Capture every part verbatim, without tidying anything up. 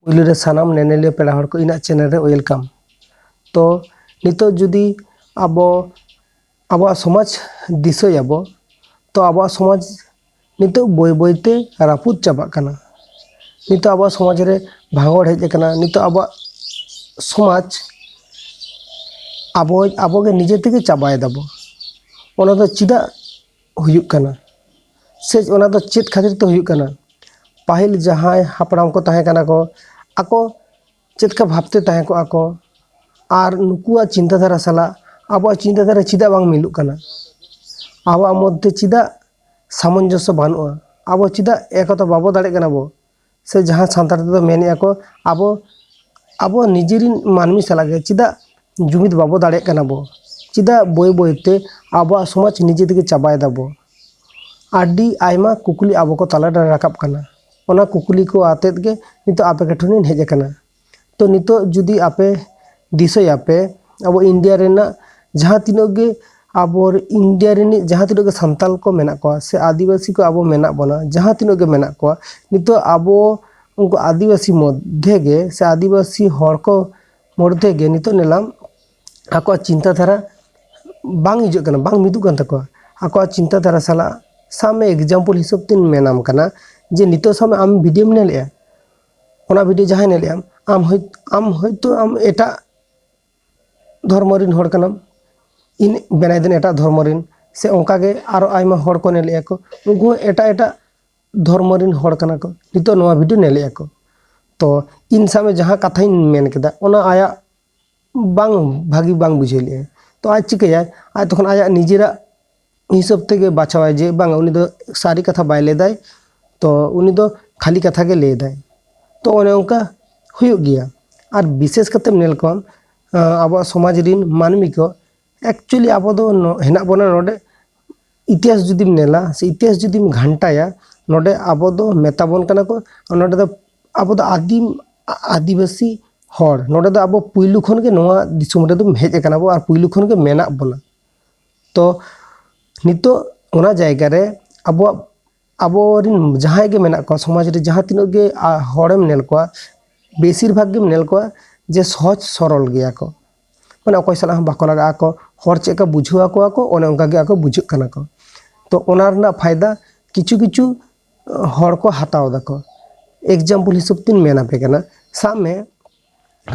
ᱯᱩᱭᱞᱩ ᱨᱮ ᱥᱟᱱᱟᱢ ᱧᱮᱧᱮᱞᱤᱭᱟᱹ ᱯᱮᱲᱟ ᱦᱚᱲ ᱠᱚ ᱤᱧᱟᱹᱜ ᱪᱮᱱᱮᱞ ᱨᱮ ᱳᱭᱮᱞᱠᱟᱢ᱾ ᱛᱚ ᱱᱤᱛᱚᱜ ᱡᱩᱫᱤ ᱟᱵᱚ ᱟᱵᱚᱣᱟᱜ ᱥᱚᱢᱟᱡᱽ ᱫᱤᱥᱟᱹᱭᱟᱵᱚ, ᱛᱚ ᱟᱵᱚᱣᱟᱜ ᱥᱚᱢᱟᱡᱽ ᱱᱤᱛᱚᱜ ᱵᱟᱹᱭ ᱵᱟᱹᱭᱛᱮ ᱨᱟᱹᱯᱩᱫ ᱪᱟᱵᱟᱜ ᱠᱟᱱᱟ᱾ ᱱᱤᱛᱚᱜ ᱟᱵᱚᱣᱟᱜ ᱥᱚᱢᱟᱡᱽ ᱨᱮ ᱵᱷᱟᱸᱜᱚᱲ ᱦᱮᱡ ᱟᱠᱟᱱᱟ᱾ ᱱᱤᱛᱚᱜ ᱟᱵᱚᱣᱟᱜ ᱥᱚᱢᱟᱡᱽ ᱟᱵᱚ ᱟᱵᱚᱜᱮ ᱱᱤᱡᱮ ᱛᱮᱜᱮ ᱪᱟᱵᱟᱭ ᱫᱟᱵᱚ᱾ ᱚᱱᱟ ᱫᱚ ᱪᱮᱫᱟᱜ ᱦᱩᱭᱩᱜ ᱠᱟᱱᱟ, ᱥᱮ ᱚᱱᱟ ᱫᱚ ᱪᱮᱫ ᱠᱷᱟᱹᱛᱤᱨ ᱛᱮ ᱦᱩᱭᱩᱜ ᱠᱟᱱᱟ? ᱯᱟᱹᱦᱤᱞ ᱡᱟᱦᱟᱸᱭ ᱦᱟᱯᱲᱟᱢ ᱠᱚ ᱛᱟᱦᱮᱸ ᱠᱟᱱᱟ ᱠᱚ, ᱟᱠᱚ ᱪᱮᱫ ᱞᱮᱠᱟ ᱵᱷᱟᱵᱽᱛᱮ ᱛᱟᱦᱮᱸ ᱠᱚᱜᱼᱟ ᱠᱚ, ᱟᱨ ᱱᱩᱠᱩᱣᱟᱜ ᱪᱤᱱᱛᱟᱹ ᱫᱷᱟᱨᱟ ᱥᱟᱞᱟᱜ ᱟᱵᱚᱣᱟᱜ ᱪᱤᱱᱛᱟᱹ ᱫᱷᱟᱨᱟ ᱪᱮᱫᱟᱜ ᱵᱟᱝ ᱢᱤᱞᱚᱜ ᱠᱟᱱᱟ? ᱟᱵᱚᱣᱟᱜ ᱢᱚᱫᱽᱫᱷᱮ ᱪᱮᱫᱟᱜ ᱥᱟᱢᱚᱧᱡᱚᱥᱥᱚ ᱵᱟᱹᱱᱩᱜᱼᱟ? ᱟᱵᱚ ᱪᱮᱫᱟᱜ ᱮᱠᱚᱛᱟ ᱵᱟᱵᱚ ᱫᱟᱲᱮᱭᱟᱜ ᱠᱟᱱᱟ ᱵᱚ? ᱥᱮ ᱡᱟᱦᱟᱸ ᱥᱟᱱᱛᱟᱲ ᱛᱮᱫᱚ ᱢᱮᱱᱮᱫᱼᱟ ᱠᱚ, ᱟᱵᱚ ᱟᱵᱚ ᱱᱤᱡᱮᱨᱤᱱ ᱢᱟᱹᱱᱢᱤ ᱥᱟᱞᱟᱜ ᱜᱮ ᱪᱮᱫᱟᱜ ᱡᱩᱢᱤᱫ ᱵᱟᱵᱚ ᱫᱟᱲᱮᱭᱟᱜ ᱠᱟᱱᱟ ᱵᱚ? ᱪᱮᱫᱟᱜ ᱵᱟᱹᱭ ᱵᱟᱹᱭᱛᱮ ᱟᱵᱚᱣᱟᱜ ᱥᱚᱢᱟᱡᱽ ᱱᱤᱡᱮ ᱛᱮᱜᱮ ᱪᱟᱵᱟᱭ ᱫᱟᱵᱚ? ᱟᱹᱰᱤ ᱟᱭᱢᱟ ᱠᱩᱠᱞᱤ ᱟᱵᱚ ᱠᱚ ᱛᱟᱞᱟᱨᱮ ᱨᱟᱠᱟᱵ ᱠᱟᱱᱟ᱾ ᱚᱱᱟ ᱠᱩᱠᱞᱤ ᱠᱚ ᱟᱛᱮᱫ ᱜᱮ ᱱᱤᱛᱚᱜ ᱟᱯᱮ ᱠᱚ ᱴᱷᱮᱱᱤᱧ ᱦᱮᱡ ᱟᱠᱟᱱᱟ᱾ ᱛᱚ ᱱᱤᱛᱚᱜ ᱡᱩᱫᱤ ᱟᱯᱮ ᱫᱤᱥᱟᱹᱭᱟᱯᱮ, ᱟᱵᱚ ᱤᱱᱰᱤᱭᱟ ᱨᱮᱱᱟᱜ ᱡᱟᱦᱟᱸ ᱛᱤᱱᱟᱹᱜ ᱜᱮ ᱟᱵᱚ ᱤᱱᱰᱤᱭᱟ ᱨᱤᱱᱤᱡ ᱡᱟᱦᱟᱸ ᱛᱤᱱᱟᱹᱜ ᱜᱮ ᱥᱟᱱᱛᱟᱞ ᱠᱚ ᱢᱮᱱᱟᱜ ᱠᱚᱣᱟ ᱥᱮ ᱟᱹᱫᱤᱵᱟᱹᱥᱤ ᱠᱚ ᱟᱵᱚ ᱢᱮᱱᱟᱜ ᱵᱚᱱᱟ, ᱡᱟᱦᱟᱸ ᱛᱤᱱᱟᱹᱜ ᱜᱮ ᱢᱮᱱᱟᱜ ᱠᱚᱣᱟ, ᱱᱤᱛᱚᱜ ᱟᱵᱚ ᱩᱱᱠᱩ ᱟᱹᱫᱤᱵᱟᱹᱥᱤ ᱢᱚᱫᱽᱫᱷᱮ ᱜᱮ ᱥᱮ ᱟᱹᱫᱤᱵᱟᱹᱥᱤ ᱦᱚᱲ ᱠᱚ ᱢᱚᱫᱽᱫᱷᱮ ᱜᱮ ᱱᱤᱛᱚᱜ ᱧᱮᱞᱟᱢ ᱟᱠᱚᱣᱟᱜ ᱪᱤᱱᱛᱟᱹ ᱫᱷᱟᱨᱟ ᱵᱟᱝ ᱦᱤᱡᱩᱜ ᱠᱟᱱᱟ, ᱵᱟᱝ ᱢᱤᱫᱚᱜ ᱠᱟᱱ ᱛᱟᱠᱚᱣᱟ᱾ ᱟᱠᱚᱣᱟᱜ ᱪᱤᱱᱛᱟᱹ ᱫᱷᱟᱨᱟ ᱥᱟᱞᱟᱜ, ᱥᱟᱵ ᱢᱮ, ᱮᱠᱡᱟᱢᱯᱚᱞ ᱦᱤᱥᱟᱹᱵ ᱛᱤᱧ ᱢᱮᱱᱟᱢ ᱠᱟᱱᱟ ᱡᱮ ᱱᱤᱛᱚᱜ ᱥᱟᱵ ᱢᱮ ᱟᱢ ᱵᱷᱤᱰᱤᱭᱳᱢ ᱧᱮᱞᱮᱜᱼᱟ, ᱚᱱᱟ ᱵᱷᱤᱰᱤᱭᱳ ᱡᱟᱦᱟᱸᱭ ᱧᱮᱞᱮᱜᱼᱟ, ᱟᱢ ᱦᱚᱭ-, ᱟᱢ ᱦᱚᱭᱛᱳ ᱟᱢ ᱮᱴᱟᱜ ᱫᱷᱚᱨᱢᱚ ᱨᱤᱱ ᱦᱚᱲ ᱠᱟᱱᱟᱢ, ᱤᱧ ᱵᱮᱱᱟᱭ ᱫᱤᱱ ᱮᱴᱟᱜ ᱫᱷᱚᱨᱢᱚ ᱨᱤᱱ, ᱥᱮ ᱚᱱᱠᱟᱜᱮ ᱟᱨᱚ ᱟᱭᱢᱟ ᱦᱚᱲ ᱠᱚ ᱧᱮᱞᱮᱜᱼᱟ ᱠᱚ, ᱩᱱᱠᱩ ᱦᱚᱸ ᱮᱴᱟᱜ ᱮᱴᱟᱜ ᱫᱷᱚᱨᱢᱚ ᱨᱤᱱ ᱦᱚᱲ ᱠᱟᱱᱟ ᱠᱚ, ᱱᱤᱛᱚᱜ ᱱᱚᱣᱟ ᱵᱷᱤᱰᱤᱭᱳ ᱧᱮᱞᱮᱜᱼᱟ ᱠᱚ᱾ ᱛᱚ ᱤᱧ ᱥᱟᱵ ᱢᱮ ᱡᱟᱦᱟᱸ ᱠᱟᱛᱷᱟᱧ ᱢᱮᱱ ᱠᱮᱫᱟ, ᱚᱱᱟ ᱟᱭᱟᱜ ᱵᱟᱝ ᱵᱷᱟᱹᱜᱤ ᱵᱟᱝ ᱵᱩᱡᱷᱟᱹᱣ ᱞᱮᱜᱼᱟᱭ᱾ ᱛᱚ ᱟᱡ ᱪᱤᱠᱟᱹᱭᱟᱭ? ᱟᱡ ᱛᱚᱠᱷᱚᱱ ᱟᱭᱟᱜ ᱱᱤᱡᱮᱨᱟᱜ ᱦᱤᱥᱟᱹᱵ ᱛᱮᱜᱮ ᱵᱟᱪᱷᱟᱣᱟᱭ ᱡᱮ ᱵᱟᱝ, ᱩᱱᱤ ᱫᱚ ᱥᱟᱹᱨᱤ ᱠᱟᱛᱷᱟ ᱵᱟᱭ ᱞᱟᱹᱭᱫᱟᱭ, ᱛᱚ ᱩᱱᱤ ᱫᱚ ᱠᱷᱟᱹᱞᱤ ᱠᱟᱛᱷᱟ ᱜᱮ ᱞᱟᱹᱭᱫᱟᱭ᱾ ᱛᱚ ᱚᱱᱮ ᱚᱱᱠᱟ ᱦᱩᱭᱩᱜ ᱜᱮᱭᱟ᱾ ᱟᱨ ᱵᱤᱥᱮᱥ ᱠᱟᱛᱮᱢ ᱧᱮᱞ ᱠᱚᱣᱟ, ᱟᱸ, ᱟᱵᱚᱣᱟᱜ ᱥᱚᱢᱟᱡᱽ ᱨᱤᱱ ᱢᱟᱹᱱᱢᱤ ᱠᱚ, actually ᱟᱵᱚ ᱫᱚ ᱱᱚ-, ᱦᱮᱱᱟᱜ ᱵᱚᱱᱟ ᱱᱚᱰᱮ, ᱤᱛᱤᱦᱟᱥ ᱡᱩᱫᱤᱢ ᱧᱮᱞᱟ ᱥᱮ ᱤᱛᱤᱦᱟᱥ ᱡᱩᱫᱤᱢ ᱜᱷᱟᱱᱴᱟᱭᱟ, ᱱᱚᱰᱮ ᱟᱵᱚ ᱫᱚ ᱢᱮᱛᱟ ᱵᱚᱱ ᱠᱟᱱᱟ ᱠᱚ, ᱱᱚᱰᱮ ᱫᱚ ᱟᱵᱚ ᱫᱚ ᱟᱹᱫᱤᱢ, ᱟ-, ᱟᱹᱫᱤᱵᱟᱹᱥᱤ ᱦᱚᱲ, ᱱᱚᱰᱮ ᱫᱚ ᱟᱵᱚ ᱯᱩᱭᱞᱩ ᱠᱷᱚᱱ ᱜᱮ ᱱᱚᱣᱟ ᱫᱤᱥᱚᱢ ᱨᱮᱫᱚ ᱦᱮᱡ ᱟᱠᱟᱱᱟ ᱵᱚ ᱟᱨ ᱯᱩᱭᱞᱩ ᱠᱷᱚᱱ ᱜᱮ ᱢᱮᱱᱟᱜ ᱵᱚᱱᱟ᱾ ᱛᱚ ᱱᱤᱛᱚᱜ ᱚᱱᱟ ᱡᱟᱭᱜᱟ ᱨᱮ ᱟᱵᱚᱣᱟᱜ, ᱟᱵᱚᱨᱤᱱ ᱡᱟᱦᱟᱸᱭ ᱜᱮ ᱢᱮᱱᱟᱜ ᱠᱚᱣᱟ ᱥᱚᱢᱟᱡᱽ ᱨᱮ, ᱡᱟᱦᱟᱸ ᱛᱤᱱᱟᱹᱜ ᱜᱮ, ᱟ, ᱦᱚᱲᱮᱢ ᱧᱮᱞ ᱠᱚᱣᱟ, ᱵᱮᱥᱤᱨ ᱵᱷᱟᱜᱽ ᱜᱮᱢ ᱧᱮᱞ ᱠᱚᱣᱟ ᱡᱮ ᱥᱚᱦᱚᱡᱽ ᱥᱚᱨᱚᱞ ᱜᱮᱭᱟ ᱠᱚ᱾ ᱢᱟᱱᱮ ᱚᱠᱚᱭ ᱥᱟᱞᱟᱜ ᱦᱚᱸ ᱵᱟᱠᱚ ᱞᱟᱜᱟᱜ ᱟᱠᱚ, ᱦᱚᱲ ᱪᱮᱫ ᱞᱮᱠᱟ ᱵᱩᱡᱷᱟᱹᱣ ᱟᱠᱚᱣᱟ ᱠᱚ, ᱚᱱᱮ ᱚᱱᱠᱟ ᱜᱮ ᱟᱠᱚ ᱵᱩᱡᱷᱟᱹᱜ ᱠᱟᱱᱟ ᱠᱚ᱾ ᱛᱚ ᱚᱱᱟ ᱨᱮᱱᱟᱜ ᱯᱷᱟᱭᱫᱟ ᱠᱤᱪᱷᱩ ᱠᱤᱪᱷᱩ ᱦᱚᱲ ᱠᱚ ᱦᱟᱛᱟᱣ ᱫᱟᱠᱚ᱾ ᱮᱠᱡᱟᱢᱯᱚᱞ ᱦᱤᱥᱟᱹᱵ ᱛᱤᱧ ᱢᱮᱱ ᱟᱯᱮ ᱠᱟᱱᱟ, ᱥᱟᱵ ᱢᱮ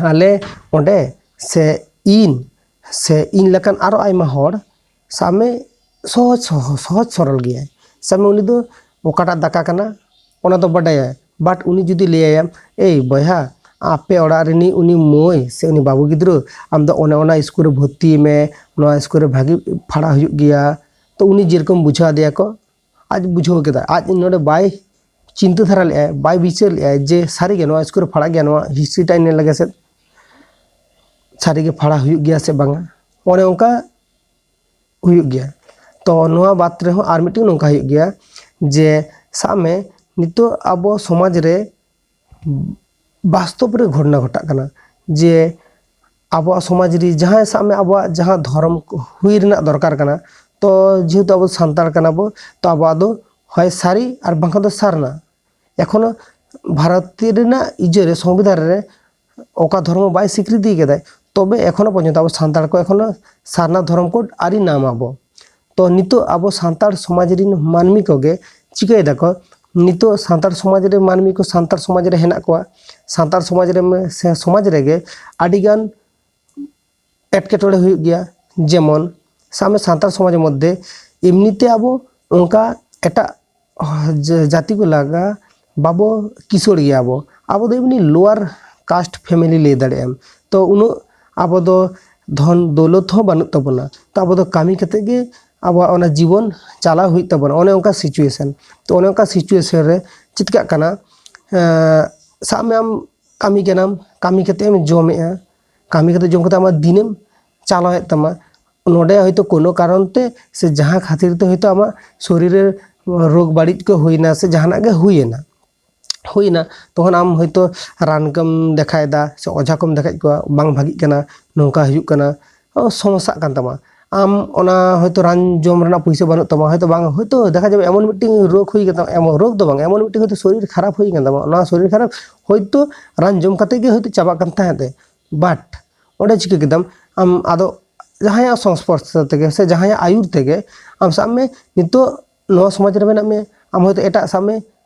ᱟᱞᱮ ᱚᱸᱰᱮ ᱥᱮ ᱤᱧ ᱥᱮ ᱤᱧ ᱞᱮᱠᱟᱱ ᱟᱨᱚ ᱟᱭᱢᱟ ᱦᱚᱲ, ᱥᱟᱵ ᱢᱮ ᱥᱚᱦᱚᱡ ᱥᱚᱦᱚᱡ ᱥᱚᱦᱚᱡ ᱥᱚᱨᱚᱞ ᱜᱮᱭᱟᱭ᱾ ᱥᱟᱵ ᱢᱮ ᱩᱱᱤ ᱫᱚ ᱚᱠᱟᱴᱟᱜ ᱫᱟᱠᱟ ᱠᱟᱱᱟ ᱚᱱᱟ ᱫᱚ ᱵᱟᱰᱟᱭᱟ, but ᱩᱱᱤ ᱡᱩᱫᱤ ᱞᱟᱹᱭᱟᱭᱟᱢ, "ᱮᱭ ᱵᱚᱭᱦᱟ, ᱟᱯᱮ ᱚᱲᱟᱜ ᱨᱤᱱᱤᱡ ᱩᱱᱤ ᱢᱟᱹᱭ ᱥᱮ ᱩᱱᱤ ᱵᱟᱹᱵᱩ ᱜᱤᱫᱽᱨᱟᱹ, ᱟᱢ ᱫᱚ ᱚᱱᱮ ᱚᱱᱟ ᱥᱠᱩᱞ ᱨᱮ ᱵᱷᱚᱨᱛᱤᱭᱮ ᱢᱮ, ᱱᱚᱣᱟ ᱥᱠᱩᱞ ᱨᱮ ᱵᱷᱟᱜᱤ ᱯᱟᱲᱦᱟᱜ ᱦᱩᱭᱩᱜ ᱜᱮᱭᱟ", ᱛᱚ ᱩᱱᱤ ᱡᱮᱨᱚᱠᱚᱢ ᱵᱩᱡᱷᱟᱹᱣ ᱟᱫᱮᱭᱟ ᱠᱚ, ᱟᱡ ᱵᱩᱡᱷᱟᱹᱣ ᱠᱮᱫᱟ, ᱟᱡ ᱱᱚᱰᱮ ᱵᱟᱭ ᱪᱤᱱᱛᱟᱹ ᱫᱷᱟᱨᱟ ᱞᱮᱫᱼᱟᱭ, ᱵᱟᱭ ᱵᱤᱪᱟᱹᱨ ᱞᱮᱫᱼᱟᱭ ᱡᱮ ᱥᱟᱹᱨᱤᱜᱮ ᱱᱚᱣᱟ ᱥᱠᱩᱞ ᱨᱮ ᱯᱟᱲᱦᱟᱜ ᱜᱮᱭᱟ, ᱱᱚᱣᱟ ᱦᱤᱥᱴᱨᱤ ᱴᱟᱜ ᱧᱮᱞ ᱞᱮᱜᱮ ᱥᱮ ᱥᱟᱹᱨᱤᱜᱮ ᱯᱟᱲᱦᱟᱜ ᱦᱩᱭᱩᱜ ᱜᱮᱭᱟ ᱥᱮ ᱵᱟᱝᱟ᱾ ᱚᱱᱮ ᱚᱱᱠᱟ ᱦᱩᱭᱩᱜ ᱜᱮᱭᱟ᱾ ᱛᱚ ᱱᱚᱣᱟ ᱵᱟᱫ ᱨᱮᱦᱚᱸ ᱟᱨ ᱢᱤᱫᱴᱮᱱ ᱱᱚᱝᱠᱟ ᱦᱩᱭᱩᱜ ᱜᱮᱭᱟ ᱡᱮ ᱥᱟᱵ ᱢᱮ ᱱᱤᱛᱚᱜ ᱟᱵᱚ ᱥᱚᱢᱟᱡᱽ ᱨᱮ ᱵᱟᱥᱛᱚᱵ ᱨᱮ ᱜᱷᱚᱴᱚᱱᱟ ᱜᱷᱚᱴᱟᱜ ᱠᱟᱱᱟ ᱡᱮ ᱟᱵᱚᱣᱟᱜ ᱥᱚᱢᱟᱡᱽ ᱨᱮ ᱡᱟᱦᱟᱸᱭ ᱥᱟᱵ ᱢᱮ ᱟᱵᱚᱣᱟᱜ ᱡᱟᱦᱟᱸ ᱫᱷᱚᱨᱚᱢ ᱦᱩᱭ ᱨᱮᱱᱟᱜ ᱫᱚᱨᱠᱟᱨ ᱠᱟᱱᱟ, ᱛᱚ ᱡᱮᱦᱮᱛᱩ ᱟᱵᱚ ᱥᱟᱱᱛᱟᱲ ᱠᱟᱱᱟ ᱵᱚ, ᱛᱚ ᱟᱵᱚᱣᱟᱜ ᱫᱚ ᱦᱚᱭ ᱥᱟᱹᱨᱤ ᱟᱨ ᱵᱟᱝᱠᱷᱟᱱ ᱫᱚ ᱥᱟᱨᱱᱟ᱾ ᱮᱠᱷᱚᱱᱳ ᱵᱷᱟᱨᱚᱛ ᱨᱮᱱᱟᱜ ᱤᱭᱟᱹ ᱨᱮ, ᱥᱚᱝᱵᱤᱫᱷᱟᱱ ᱨᱮ ᱚᱠᱟ ᱫᱷᱚᱨᱢᱚ ᱵᱟᱭ ᱥᱤᱠᱨᱤᱛᱤ ᱠᱟᱫᱟᱭ, ᱛᱚᱵᱮ ᱮᱠᱷᱚᱱᱳ ᱯᱚᱨᱡᱚᱱᱛᱚ ᱟᱵᱚ ᱥᱟᱱᱛᱟᱲ ᱠᱚ ᱮᱠᱷᱚᱱᱳ ᱥᱟᱨᱱᱟ ᱫᱷᱚᱨᱚᱢ ᱠᱳᱰ ᱟᱹᱣᱨᱤ ᱱᱟᱢ ᱟᱵᱚ᱾ ᱛᱚ ᱱᱤᱛᱚᱜ ᱟᱵᱚ ᱥᱟᱱᱛᱟᱲ ᱥᱚᱢᱟᱡᱽ ᱨᱮᱱ ᱢᱟᱹᱱᱢᱤ ᱠᱚᱜᱮ ᱪᱤᱠᱟᱹᱭ ᱫᱟᱠᱚ, ᱱᱤᱛᱚᱜ ᱥᱟᱱᱛᱟᱲ ᱥᱚᱢᱟᱡᱽ ᱨᱮ ᱢᱟᱹᱱᱢᱤ ᱠᱚ ᱥᱟᱱᱛᱟᱲ ᱥᱚᱢᱟᱡᱽ ᱨᱮ ᱦᱮᱱᱟᱜ ᱠᱚᱣᱟ, ᱥᱟᱱᱛᱟᱲ ᱥᱚᱢᱟᱡᱽ ᱨᱮ ᱥᱮ ᱥᱚᱢᱟᱡᱽ ᱨᱮᱜᱮ ᱟᱹᱰᱤᱜᱟᱱ ᱮᱴᱠᱮᱴᱚᱬᱮ ᱦᱩᱭᱩᱜ ᱜᱮᱭᱟ᱾ ᱡᱮᱢᱚᱱ ᱥᱟᱵ ᱢᱮ ᱥᱟᱱᱛᱟᱲ ᱥᱚᱢᱟᱡᱽ ᱢᱚᱫᱽᱫᱷᱮ ᱮᱢᱱᱤᱛᱮ ᱟᱵᱚ ᱚᱱᱠᱟ ᱮᱴᱟᱜ ᱡᱟ- ᱡᱟᱹᱛᱤ ᱠᱚ ᱞᱟᱜᱟ ᱵᱟᱵᱚ ᱠᱤᱥᱟᱹᱲ ᱜᱮᱭᱟ ᱵᱚ᱾ ᱟᱵᱚ ᱫᱚ ᱮᱢᱱᱤ lower caste family ᱞᱟᱹᱭ ᱫᱟᱲᱮᱭᱟᱜ ᱟᱢ᱾ ᱛᱚ ᱩᱱᱟᱹᱜ ᱟᱵᱚ ᱫᱚ ᱫᱷᱚᱱ ᱫᱚᱞᱚᱛ ᱦᱚᱸ ᱵᱟᱹᱱᱩᱜ ᱛᱟᱵᱚᱱᱟ᱾ ᱛᱚ ᱟᱵᱚ ᱫᱚ ᱠᱟᱹᱢᱤ ᱠᱟᱛᱮ ᱜᱮ ᱟᱵᱚᱣᱟᱜ ᱚᱱᱟ ᱡᱤᱵᱚᱱ ᱪᱟᱞᱟᱣ ᱦᱩᱭᱩᱜ ᱛᱟᱵᱚᱱᱟ᱾ ᱚᱱᱮ ᱚᱱᱠᱟ situation᱾ ᱛᱚ ᱚᱱᱮ ᱚᱱᱠᱟ situation ᱨᱮ ᱪᱮᱫ ᱪᱤᱠᱟᱹᱜ ᱠᱟᱱᱟ, ᱮᱸ, ᱥᱟᱵ ᱢᱮ ᱟᱢ ᱠᱟᱹᱢᱤ ᱠᱟᱱᱟᱢ, ᱠᱟᱹᱢᱤ ᱠᱟᱛᱮ ᱮᱢ ᱡᱚᱢᱮᱜᱼᱟ, ᱠᱟᱹᱢᱤ ᱠᱟᱛᱮ ᱡᱚᱢ ᱠᱟᱛᱮ ᱟᱢᱟᱜ ᱫᱤᱱᱮᱢ ᱪᱟᱞᱟᱣᱮᱫ ᱛᱟᱢᱟ᱾ ᱱᱚᱰᱮ ᱦᱚᱭᱛᱳ ᱠᱳᱱᱳ ᱠᱟᱨᱚᱱ ᱛᱮ ᱥᱮ ᱡᱟᱦᱟᱸ ᱠᱷᱟᱹᱛᱤᱨ ᱛᱮ ᱦᱚᱭᱛᱳ ᱟᱢᱟᱜ ᱥᱚᱨᱤᱨ ᱨᱮ ᱨᱳᱜᱽ ᱵᱟᱹᱲᱤᱡ ᱠᱚ ᱦᱩᱭᱱᱟ ᱥᱮ ᱡᱟᱦᱟᱱᱟᱜ ᱜᱮ ᱦᱩᱭᱮᱱᱟ, ᱦᱩᱭᱱᱟ, ᱛᱚᱠᱷᱚᱱ ᱟᱢ ᱦᱚᱭᱛᱳ ᱨᱟᱱ ᱠᱚᱢ ᱫᱮᱠᱷᱟᱭᱮᱫᱟ ᱥᱮ ᱚᱡᱷᱟ ᱠᱚᱢ ᱫᱮᱠᱷᱟᱭᱮᱫ ᱠᱚᱣᱟ, ᱵᱟᱝ ᱵᱷᱟᱜᱤᱜ ᱠᱟᱱᱟ, ᱱᱚᱝᱠᱟ ᱦᱩᱭᱩᱜ ᱠᱟᱱᱟ, ᱚ, ᱥᱚᱢᱚᱥᱥᱟᱜ ᱠᱟᱱ ᱛᱟᱢᱟ᱾ ᱟᱢ ᱚᱱᱟ ᱦᱚᱭᱛᱳ ᱨᱟᱱ ᱡᱚᱢ ᱨᱮᱱᱟᱜ ᱯᱩᱭᱥᱟᱹ ᱵᱟᱹᱱᱩᱜ ᱛᱟᱢᱟ, ᱦᱚᱭᱛᱳ ᱵᱟᱝ, ᱦᱚᱭᱛᱳ ᱫᱮᱠᱷᱟ ᱡᱟᱵᱮ ᱮᱢᱚᱱ ᱢᱤᱫᱴᱤᱡ ᱨᱳᱜᱽ ᱦᱩᱭ ᱠᱟᱱ ᱛᱟᱢᱟ, ᱮᱢᱚᱱ ᱨᱳᱜᱽ ᱫᱚ ᱵᱟᱝ, ᱮᱢᱚᱱ ᱢᱤᱫᱴᱤᱡ ᱦᱚᱭᱛᱳ ᱥᱚᱨᱤᱨ ᱠᱷᱟᱨᱟᱯ ᱦᱩᱭ ᱠᱟᱱ ᱛᱟᱢᱟ, ᱚᱱᱟ ᱥᱚᱨᱤᱨ ᱠᱷᱟᱨᱟᱯ ᱦᱚᱭᱛᱳ ᱨᱟᱱ ᱡᱚᱢ ᱠᱟᱛᱮ ᱜᱮ ᱦᱚᱭᱛᱳ ᱪᱟᱵᱟᱜ ᱠᱟᱱ ᱛᱟᱦᱮᱸᱫ ᱛᱮ, but ᱚᱸᱰᱮ ᱪᱤᱠᱟᱹ ᱠᱮᱫᱟᱢ? ᱟᱢ ᱟᱫᱚ ᱡᱟᱦᱟᱸᱭᱟᱜ ᱥᱚᱝᱥᱯᱚᱨᱥᱚ ᱛᱮᱜᱮ ᱥᱮ ᱡᱟᱦᱟᱸᱭᱟᱜ ᱟᱹᱭᱩᱨ ᱛᱮᱜᱮ, ᱟᱢ ᱥᱟᱵ ᱢᱮ ᱱᱤᱛᱚᱜ ᱱᱚᱣᱟ ᱥᱚᱢᱟᱡᱽ ᱨᱮ ᱢᱮᱱᱟᱜ ᱢᱮᱭᱟ, ᱟᱢ ᱦᱚᱭᱛᱳ ᱮᱴᱟᱜ, ᱥᱟᱵ ᱢᱮ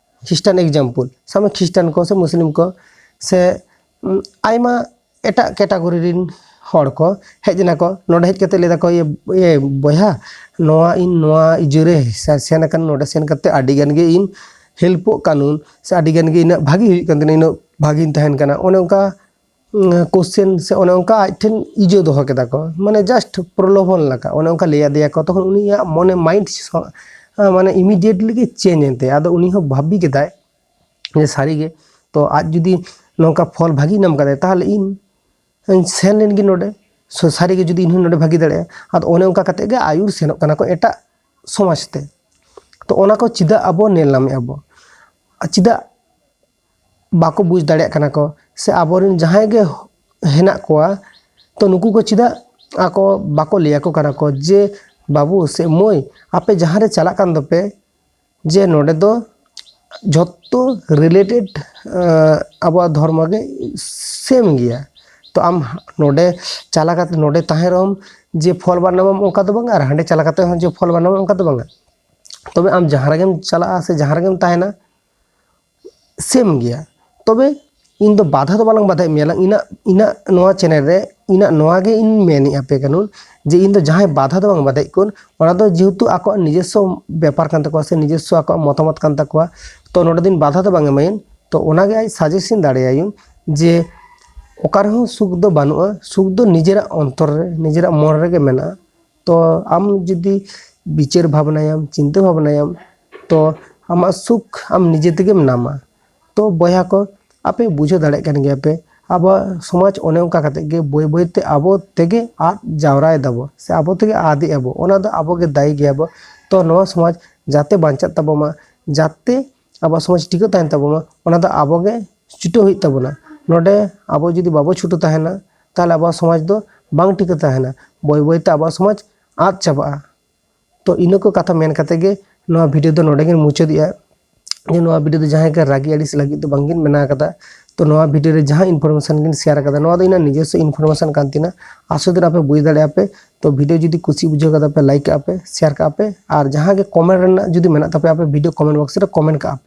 ᱠᱷᱨᱤᱥᱴᱟᱱ example, ᱥᱟᱵ ᱢᱮ ᱠᱷᱨᱤᱥᱴᱟᱱ ᱠᱚ ᱥᱮ ᱢᱩᱥᱞᱤᱢ ᱠᱚ ᱥᱮ, ᱩᱢ, ᱟᱭᱢᱟ ᱮᱴᱟᱜ category ᱨᱤᱱ ᱦᱚᱲ ᱠᱚ ᱦᱮᱡ ᱮᱱᱟ ᱠᱚ, ᱱᱚᱰᱮ ᱦᱮᱡ ᱠᱟᱛᱮ ᱞᱟᱹᱭ ᱫᱟᱠᱚ, "ᱤᱭᱟᱹ, ᱤᱭᱟᱹ ᱵᱚᱭᱦᱟ, ᱱᱚᱣᱟ ᱤᱧ ᱱᱚᱣᱟ ᱤᱭᱟᱹ ᱨᱮ ᱥᱮ-, ᱥᱮᱱ ᱟᱠᱟᱱ, ᱱᱚᱰᱮ ᱥᱮᱱ ᱠᱟᱛᱮ ᱟᱹᱰᱤ ᱜᱟᱱ ᱜᱮ ᱤᱧ helpᱚᱜ ᱠᱟᱱᱟᱹᱧ ᱥᱮ ᱟᱹᱰᱤ ᱜᱟᱱ ᱜᱮ ᱤᱧᱟᱹᱜ ᱵᱷᱟᱜᱮ ᱦᱩᱭᱩᱜ ᱠᱟᱱ ᱛᱤᱧᱟᱹ, ᱤᱱᱟᱹᱜ ᱵᱷᱟᱜᱮᱧ ᱛᱟᱦᱮᱱ ᱠᱟᱱᱟ", ᱚᱱᱮ ᱚᱱᱠᱟ, ᱩᱸ, question ᱥᱮ ᱚᱱᱮ ᱚᱱᱠᱟ ᱟᱡ ᱴᱷᱮᱱ ᱤᱡᱟᱹ ᱫᱚᱦᱚ ᱠᱮᱫᱟ ᱠᱚ, ᱢᱟᱱᱮ just ᱯᱨᱚᱞᱳᱵᱷᱚᱱ ᱞᱮᱠᱟ, ᱚᱱᱮ ᱚᱱᱠᱟ ᱞᱟᱹᱭ ᱟᱫᱮᱭᱟ ᱠᱚ᱾ ᱛᱚᱠᱷᱚᱱ ᱩᱱᱤᱭᱟᱜ ᱢᱚᱱᱮ mind ᱥᱚ-, ᱢᱟᱱᱮ immediately ᱜᱮ change ᱮᱱ ᱛᱟᱭᱟ᱾ ᱟᱫᱚ ᱩᱱᱤ ᱦᱚᱸ ᱵᱷᱟᱹᱵᱤ ᱠᱮᱫᱟᱭ ᱡᱮ ᱥᱟᱹᱨᱤᱜᱮ, ᱛᱚ ᱟᱡ ᱡᱩᱫᱤ ᱱᱚᱝᱠᱟ ᱯᱷᱚᱞ ᱵᱷᱟᱹᱜᱤ ᱧᱟᱢ ᱠᱟᱫᱟᱭ, ᱛᱟᱦᱚᱞᱮ ᱤᱧ ᱥᱮᱱ ᱞᱮᱱ ᱜᱮ ᱱᱚᱰᱮ, ᱥᱚ-, ᱥᱟᱹᱨᱤᱜᱮ ᱡᱩᱫᱤ ᱤᱧ ᱦᱚᱸ ᱱᱚᱰᱮ ᱵᱷᱟᱹᱜᱤ ᱫᱟᱲᱮᱭᱟᱜᱼᱟ᱾ ᱟᱫᱚ ᱚᱱᱮ ᱚᱱᱠᱟ ᱠᱟᱛᱮ ᱜᱮ ᱟᱹᱭᱩᱨ ᱥᱮᱱᱚᱜ ᱠᱟᱱᱟ ᱠᱚ ᱮᱴᱟᱜ ᱥᱚᱢᱟᱡᱽ ᱛᱮ᱾ ᱛᱚ ᱚᱱᱟ ᱠᱚ ᱪᱮᱫᱟᱜ ᱟᱵᱚ ᱧᱮᱞ ᱧᱟᱢᱮᱫᱼᱟ ᱵᱚ? ᱟᱨ ᱪᱮᱫᱟᱜ ᱵᱟᱠᱚ ᱵᱩᱡᱽ ᱫᱟᱲᱮᱭᱟᱜ ᱠᱟᱱᱟ ᱠᱚ? ᱥᱮ ᱟᱵᱚᱨᱮᱱ ᱡᱟᱦᱟᱸᱭ ᱜᱮ ᱦᱮᱱᱟᱜ ᱠᱚᱣᱟ, ᱛᱚ ᱱᱩᱠᱩ ᱠᱚ ᱪᱮᱫᱟᱜ ᱟᱠᱚ ᱵᱟᱠᱚ ᱞᱟᱹᱭ ᱟᱠᱚ ᱠᱟᱱᱟ ᱠᱚ ᱡᱮ, "ᱵᱟᱹᱵᱩ ᱥᱮ ᱢᱟᱹᱭ, ᱟᱯᱮ ᱡᱟᱦᱟᱸ ᱨᱮ ᱪᱟᱞᱟᱜ ᱠᱟᱱ ᱫᱚᱯᱮ, ᱡᱮ ᱱᱚᱰᱮ ᱫᱚ ᱡᱷᱚᱛᱚ related, ᱟᱵᱚᱣᱟᱜ ᱫᱷᱚᱨᱢᱚ ᱜᱮ same ᱜᱮᱭᱟ᱾ ᱛᱚ ᱟᱢ ᱱᱚᱰᱮ ᱪᱟᱞᱟᱣ ᱠᱟᱛᱮ, ᱱᱚᱰᱮ ᱛᱟᱦᱮᱸ ᱨᱮᱦᱚᱸᱢ ᱡᱮ ᱯᱷᱚᱞ ᱵᱟᱢ ᱧᱟᱢᱟ ᱚᱱᱠᱟ ᱫᱚ ᱵᱟᱝᱟ, ᱟᱨ ᱦᱟᱸᱰᱮ ᱪᱟᱞᱟᱣ ᱠᱟᱛᱮ ᱦᱚᱸ ᱡᱮ ᱯᱷᱚᱞ ᱵᱟᱢ ᱧᱟᱢᱟ ᱚᱱᱠᱟ ᱫᱚ ᱵᱟᱝᱟ᱾ ᱛᱚᱵᱮ ᱟᱢ ᱡᱟᱦᱟᱸ ᱨᱮᱜᱮᱢ ᱪᱟᱞᱟᱜᱼᱟ ᱥᱮ ᱡᱟᱦᱟᱸ ᱨᱮᱜᱮᱢ ᱛᱟᱦᱮᱱᱟ, same ᱜᱮᱭᱟ᱾ ᱛᱚᱵᱮ ᱤᱧ ᱫᱚ ᱵᱟᱫᱷᱟ ᱫᱚ ᱵᱟᱞᱟᱝ ᱵᱟᱫᱷᱟᱭᱮᱫ ᱢᱮᱭᱟ ᱞᱟᱝ, ᱤᱧᱟᱹᱜ, ᱤᱧᱟᱹᱜ ᱱᱚᱣᱟ channel ᱨᱮ ᱤᱧᱟᱹᱜ ᱱᱚᱣᱟ ᱜᱮ ᱤᱧ ᱢᱮᱱᱮᱫᱼᱟ ᱯᱮ ᱠᱟᱹᱱᱩᱱ, ᱡᱮ ᱤᱧ ᱫᱚ ᱡᱟᱦᱟᱸᱭ ᱵᱟᱫᱷᱟ ᱫᱚ ᱵᱟᱝ ᱵᱟᱫᱷᱟᱭᱮᱫ ᱠᱚᱣᱟᱹᱧ, ᱚᱱᱟ ᱫᱚ ᱡᱮᱦᱮᱛᱩ ᱟᱠᱚᱣᱟᱜ ᱱᱤᱡᱚᱥᱥᱚ ᱵᱮᱯᱟᱨ ᱠᱟᱱ ᱛᱟᱠᱚᱣᱟ ᱥᱮ ᱱᱤᱡᱚᱥᱥᱚ ᱟᱠᱚᱣᱟᱜ ᱢᱚᱛᱟᱢᱚᱛ ᱠᱟᱱ ᱛᱟᱠᱚᱣᱟ, ᱛᱚ ᱱᱚᱰᱮ ᱫᱚᱧ ᱵᱟᱫᱷᱟ ᱫᱚ ᱵᱟᱝ ᱮᱢᱟᱭᱟᱹᱧ᱾ ᱛᱚ ᱚᱱᱟᱜᱮ ᱟᱡ suggestion ᱫᱟᱲᱮᱭᱟᱭᱟᱹᱧ ᱡᱮ ᱚᱠᱟ ᱨᱮᱦᱚᱸ ᱥᱩᱠ ᱫᱚ ᱵᱟᱹᱱᱩᱜᱼᱟ, ᱥᱩᱠ ᱫᱚ ᱱᱤᱡᱮᱨᱟᱜ ᱚᱱᱛᱚᱨ ᱨᱮ, ᱱᱤᱡᱮᱨᱟᱜ ᱢᱚᱱ ᱨᱮᱜᱮ ᱢᱮᱱᱟᱜᱼᱟ᱾ ᱛᱚ ᱟᱢ ᱡᱩᱫᱤ ᱵᱤᱪᱟᱹᱨ ᱵᱷᱟᱵᱽᱱᱟᱭᱟᱢ, ᱪᱤᱱᱛᱟᱹ ᱵᱷᱟᱵᱽᱱᱟᱭᱟᱢ, ᱛᱚ ᱟᱢᱟᱜ ᱥᱩᱠ ᱟᱢ ᱱᱤᱡᱮ ᱛᱮᱜᱮᱢ ᱧᱟᱢᱟ᱾ ᱛᱚ ᱵᱚᱭᱦᱟ ᱠᱚ, ᱟᱯᱮ ᱵᱩᱡᱷᱟᱹᱣ ᱫᱟᱲᱮᱭᱟᱜ ᱠᱟᱱ ᱜᱮᱭᱟ ᱯᱮ, ᱟᱵᱚᱣᱟᱜ ᱥᱚᱢᱟᱡᱽ ᱚᱱᱮ ᱚᱱᱠᱟ ᱠᱟᱛᱮ ᱜᱮ ᱵᱟᱹᱭ ᱵᱟᱹᱭ ᱛᱮ ᱟᱵᱚ ᱛᱮᱜᱮ ᱟᱫ ᱡᱟᱣᱨᱟᱭ ᱫᱟᱵᱚ ᱥᱮ ᱟᱵᱚ ᱛᱮᱜᱮ ᱟᱫᱮᱜ ᱟᱵᱚ᱾ ᱚᱱᱟ ᱫᱚ ᱟᱵᱚ ᱜᱮ ᱫᱟᱭᱤ ᱜᱮᱭᱟ ᱵᱚ᱾ ᱛᱚ ᱱᱚᱣᱟ ᱥᱚᱢᱟᱡᱽ ᱡᱟᱛᱮ ᱵᱟᱧᱪᱟᱜ ᱛᱟᱵᱚ ᱢᱟ, ᱡᱟᱛᱮ ᱟᱵᱚᱣᱟᱜ ᱥᱚᱢᱟᱡᱽ ᱴᱤᱠᱟᱹ ᱛᱟᱦᱮᱱ ᱛᱟᱵᱚ ᱢᱟ, ᱚᱱᱟ ᱫᱚ ᱟᱵᱚ ᱜᱮ ᱪᱷᱩᱴᱟᱹᱣ ᱦᱩᱭᱩᱜ ᱛᱟᱵᱚᱱᱟ᱾ ᱱᱚᱰᱮ ᱟᱵᱚ ᱡᱩᱫᱤ ᱵᱟᱵᱚ ᱪᱷᱩᱴᱟᱹᱣ ᱛᱟᱦᱮᱱᱟ, ᱛᱟᱦᱚᱞᱮ ᱟᱵᱚᱣᱟᱜ ᱥᱚᱢᱟᱡᱽ ᱫᱚ ᱵᱟᱝ ᱴᱤᱠᱟᱹ ᱛᱟᱦᱮᱱᱟ᱾ ᱵᱟᱹᱭ ᱵᱟᱹᱭ ᱛᱮ ᱟᱵᱚᱣᱟᱜ ᱥᱚᱢᱟᱡᱽ ᱟᱫ ᱪᱟᱵᱟᱜᱼᱟ᱾ ᱛᱚ ᱤᱱᱟᱹ ᱠᱚ ᱠᱟᱛᱷᱟ ᱢᱮᱱ ᱠᱟᱛᱮ ᱜᱮ ᱱᱚᱣᱟ ᱵᱷᱤᱰᱤᱭᱳ ᱫᱚ ᱱᱚᱰᱮ ᱜᱤᱧ ᱢᱩᱪᱟᱹᱫᱮᱜᱼᱟ᱾ ᱡᱮ ᱱᱚᱣᱟ ᱵᱷᱤᱰᱤᱭᱳ ᱫᱚ ᱡᱟᱦᱟᱸᱭ ᱜᱮ ᱨᱟᱹᱜᱤ ᱟᱹᱲᱤᱥ ᱞᱟᱹᱜᱤᱫ ᱫᱚ ᱵᱟᱝᱜᱤᱧ ᱵᱮᱱᱟᱣ ᱠᱟᱫᱟ᱾ ᱛᱚ ᱱᱚᱣᱟ ᱵᱷᱤᱰᱤᱭᱳ ᱨᱮ ᱡᱟᱦᱟᱸ ᱤᱱᱯᱷᱚᱨᱢᱮᱥᱚᱱ ᱜᱤᱧ ᱥᱮᱭᱟᱨ ᱠᱟᱫᱟ, ᱱᱚᱣᱟ ᱫᱚ ᱤᱧᱟᱹᱜ ᱱᱤᱡᱚᱥᱥᱚ ᱤᱱᱯᱷᱚᱨᱢᱮᱥᱚᱱ ᱠᱟᱱ ᱛᱤᱧᱟᱹ᱾ ᱟᱥᱚᱜ ᱫᱤᱱ ᱟᱯᱮ ᱵᱩᱡᱽ ᱫᱟᱲᱮᱭᱟᱜᱼᱟ ᱯᱮ᱾ ᱛᱚ ᱵᱷᱤᱰᱤᱭᱳ ᱡᱩᱫᱤ ᱠᱩᱥᱤ ᱵᱩᱡᱷᱟᱹᱣ ᱠᱟᱫᱟ ᱯᱮ, ᱞᱟᱭᱤᱠ ᱠᱟᱜᱼᱟ ᱯᱮ, ᱥᱮᱭᱟᱨ ᱠᱟᱜᱼᱟ ᱯᱮ, ᱟᱨ ᱡᱟᱦᱟᱸ ᱜᱮ ᱠᱚᱢᱮᱱᱴ ᱨᱮᱱᱟᱜ ᱡᱩᱫᱤ ᱢᱮᱱᱟᱜ ᱛᱟᱯᱮ ᱟᱯᱮ ᱵᱷᱤᱰᱤᱭᱳ ᱠᱚᱢᱮᱱᱴ ᱵᱚᱠᱥ ᱨᱮ ᱠᱚᱢᱮᱱᱴ ᱠᱟᱜᱼᱟ ᱯᱮ᱾